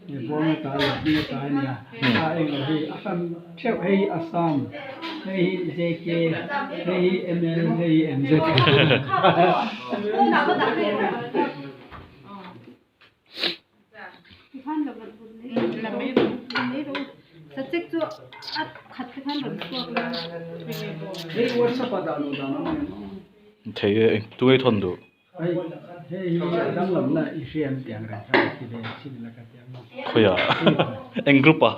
Burma ta leh hming a ta a nia a englo hi a hran theuh hei hi Assam hei hi JK hei hi ML hei hi MZ. Hei WhatsApp ah dah luh dan a awm em? Thei e, tunge thawn duh? Khawiah eng group ah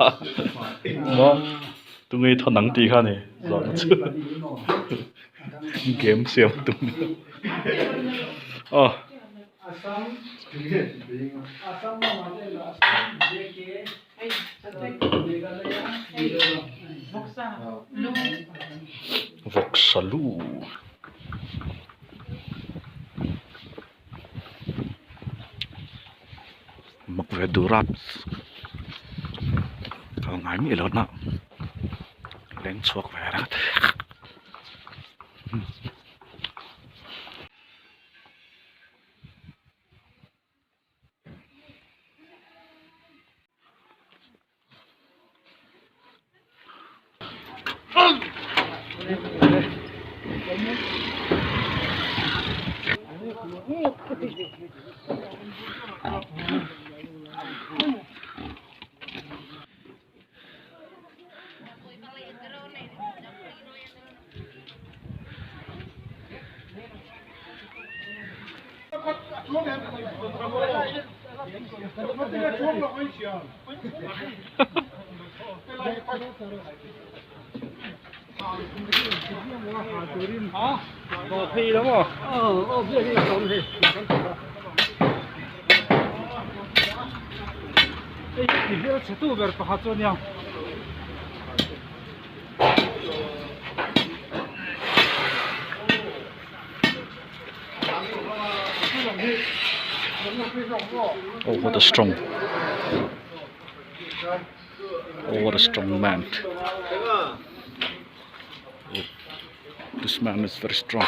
maw tunge thawn ang tih kha a ni zawhna chu game siam tum aw. Vawksa lu. Mak ve dur a kal ngai miah lo na leng chhuak ve ringawt. Oh what a strong Oh what a strong man Oh this man is very strong.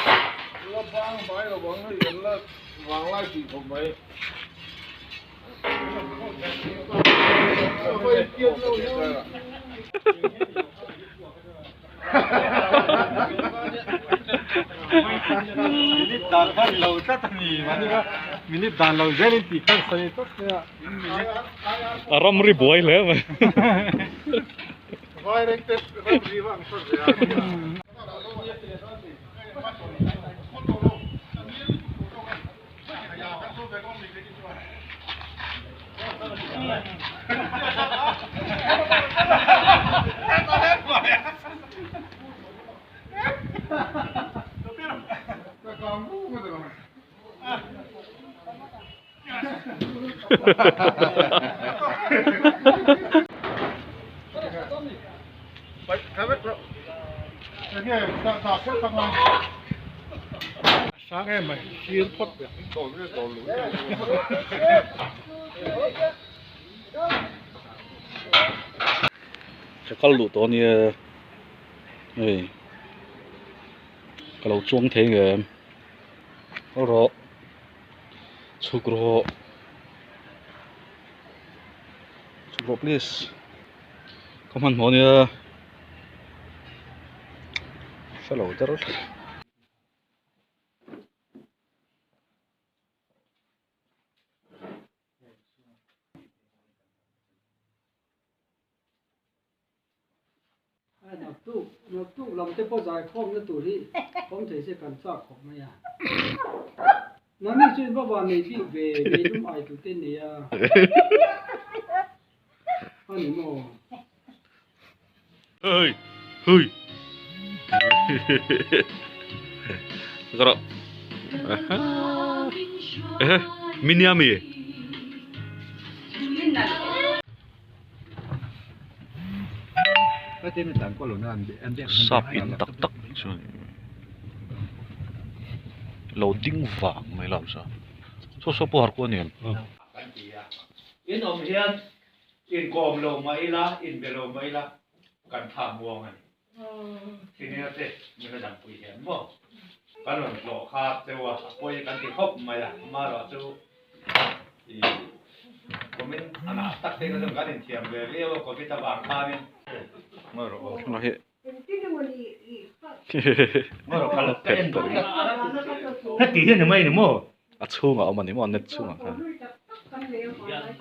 Minute dan hman lo tlat a ni mahni kha minute dan lo zel in tih khan sawi tawp mai a. A ramri buai hle mai. Ka kal duh tawh ania hei ka lo chuang thei nge em haw rawh chhuk rawh chhuk rawh please ka hmanhmawh ania hrelo der. Naktuk lam te pawh zaikhawm na tur hi awm thei se kan chak khawp mai a. Nangni chu in va van nei bik ve meilum ai tu te nei a. A ni maw? Hei hei Karo Eh miniami Sap in tak tak chuan lo ding vang mai lam sa saw saw pawh har kual a ni em. Kan ti a, in awm hian inkawm lo mah ila, inbe lo mah ila kan tha muang a ni. Senior te min a dangpui hian maw kan rawn hlawh kha cheu a, a pawi kan ti khawp mai a, amaherawhchu ih. Kumin a nah tak te kha chuan kan inthiam ve viau a Covid avang khanin. Ngawi rawh aw. Ngawi rawh ka ka en duh tlat. Heti hi a ni mai ni maw? A chhungah a awm a ni maw a net chhungah khan.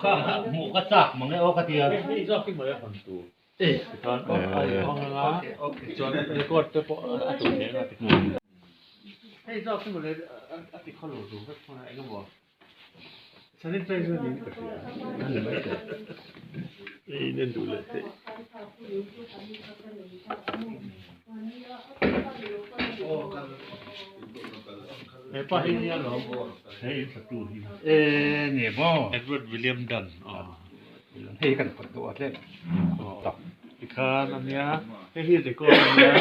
Kha hmuh ka chak mang e aw ka tia. Edward William Dunn Hei kan phawt duh a tlem tak. Tikhan a nia, hei hi record a nia,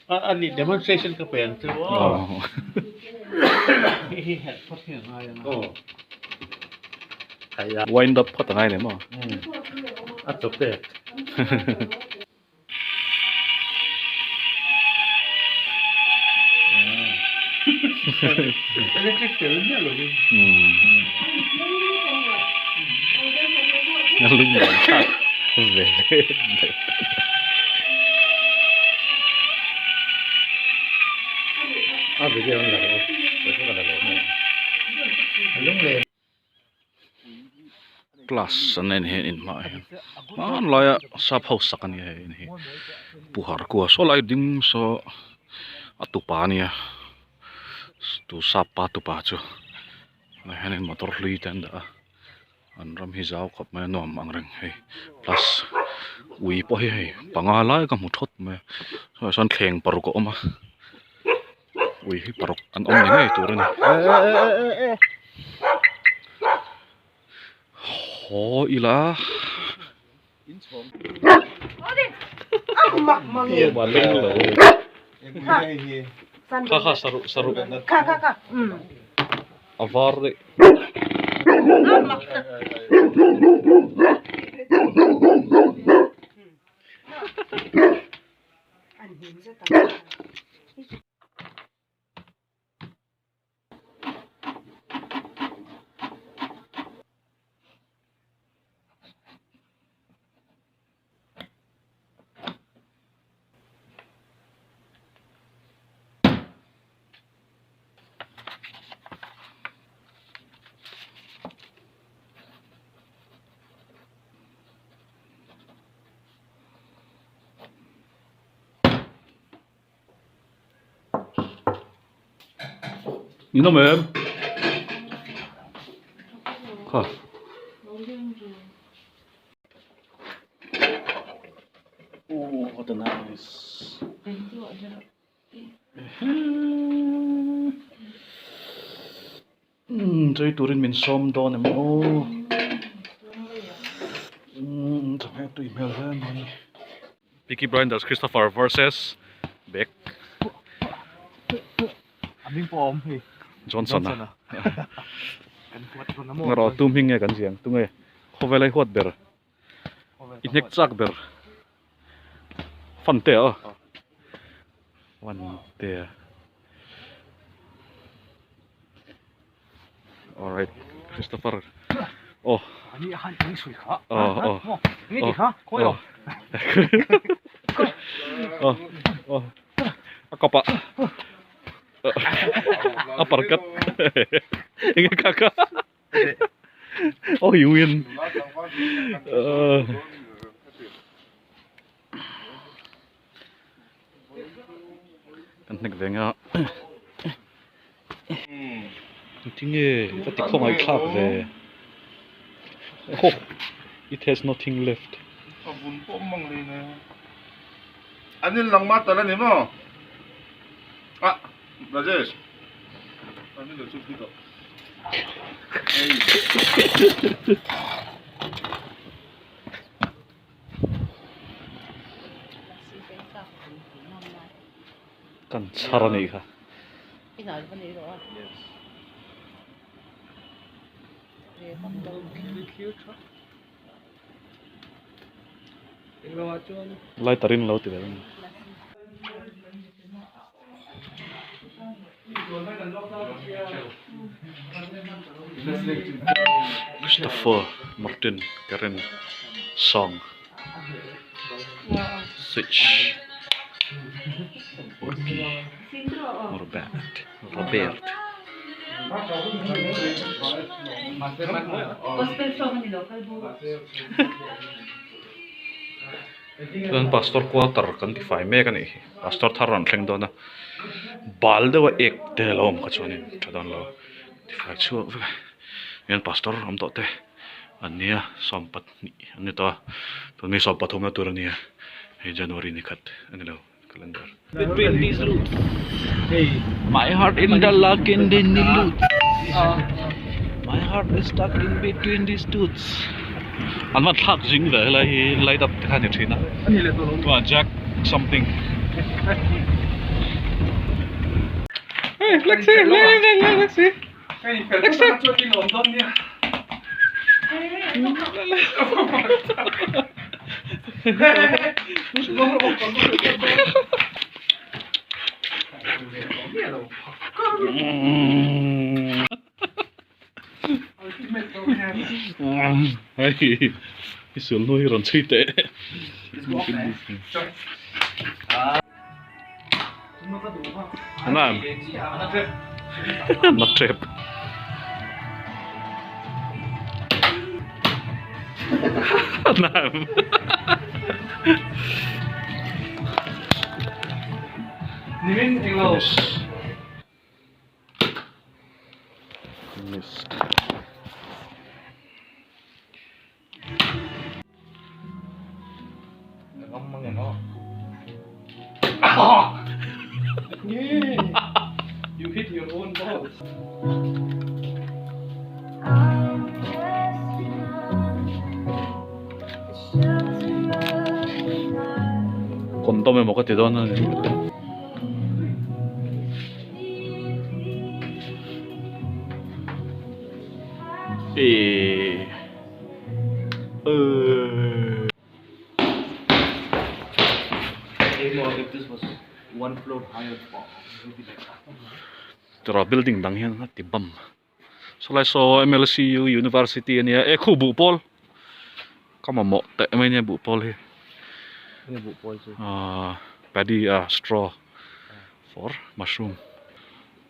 a ni demonstration ka pe ang chu aw. Hei hi herh phawt hi a ngai ang a. Wind up phawt a ngai lem aw. A chawp pek. Electric tel miah lovin. A lung dan thlak ve ve mai. A video an la lo a, pawisa ka la lo mai ang. A lung leh. Class an en hian in hmaah hian hmanlaia sap ho sak a nia hei in hi pu harkua saw lai ding saw a tupa a nia tu sap pa tupa chu tunah hianin motor hlui te an dah a an ram hi zau khawp mai a nuam ang reng hei plus ui pawh hi hei panga lai ka hmu thawt mai a saw ah sawn thleng paruk a awm a. Ui hi paruk an awm ni ngei tur a ni. Haw ila. Kha kha saruh saruh. A var daih. Ni nawm em? Kha. Oh, what a nice. Umm chei turin min sawm dawn em aw umm chawhmeh tui hmel hle mai. Peaky Blinders Christopher versus Beck A hming pawh a awm hei. Johnson a. Ngarawh tu hming nge kan ziang tunge khawvel a i huat ber i hnek chak ber fan te aw fan te alright Christopher oh ani han eng sui kha oh oh nge ti kha khawi aw oh oh a kapa a parkat enge kha kha Oh you win. Kan hnek ve nga. Tinge ka ti khawngaih thlak ve. Oh, it has nothing left. A vun pawh mang lei ne. An in lang ma tal ani maw? Ah, Rajesh. An in lo chu fit tawh. Kan chhar a nih kha. Lighter in lo ti ve ang. Christopher. Martin Karen song switch Urbi Robert Robert. Chuan pastor quarter kan ti fai mek a nih hi pastor thar rawn thleng dawn a bal deuh a ek te a lo awm kha chuanin tha dawn lo ti fai chhuak vek a hian pastor awm tawh te an nia sawmpahnih an ni tawh a tun mi sawmpathumna tur a nia hei January ni khat a ni lo calendar. My heart in the luck in the my heart is stuck in between these tooths an van thlak zing ve helai hi light up te kha ni thin a tunah jack something Hei i sual hnu hi rawn chhui teh. Ana na trap. Ana Finish. Missed. You hit your own balls. Condom emaw ka ti dawn a ni. Eee. Tura building dang hian a ti bam sawlai saw M_L_C_U university a nia e khu buh pawl ka mamawh teh mai nia buh pawl hi ahh paddy ah straw for mushroom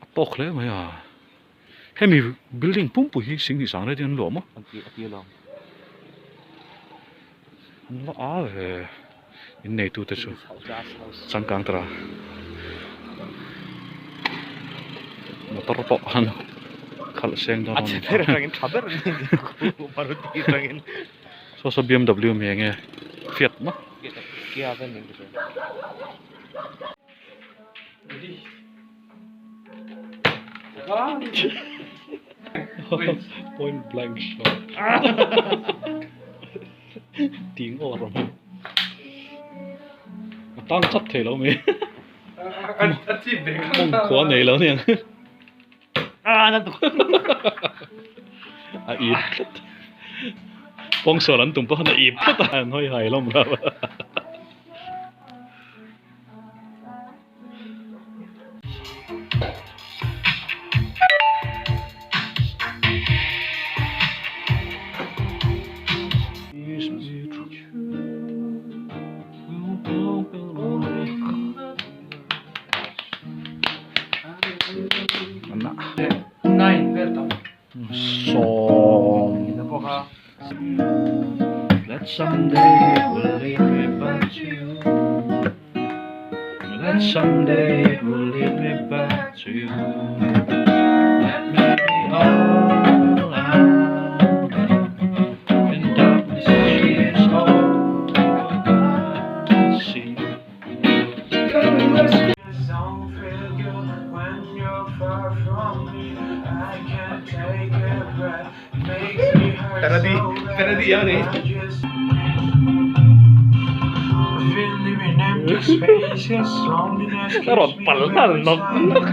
a tawk hle mai a. Hemi building pumpui hi Singhi sang rate in an luah maw? An va a ve in neitu te chu changkang tara motor pawh han khalh seng dawn a ni saw saw bmw mi enge fiat maw. Point blank shot. Ting awr a hmu. A tang chat thei lo mai. Mawng khua nei lo aniang. A ip tlat. Pawngsual an tum pawh khan a ip tlat a. An hawi hai hlawm lo. A rawn pal nghal nawk nawk.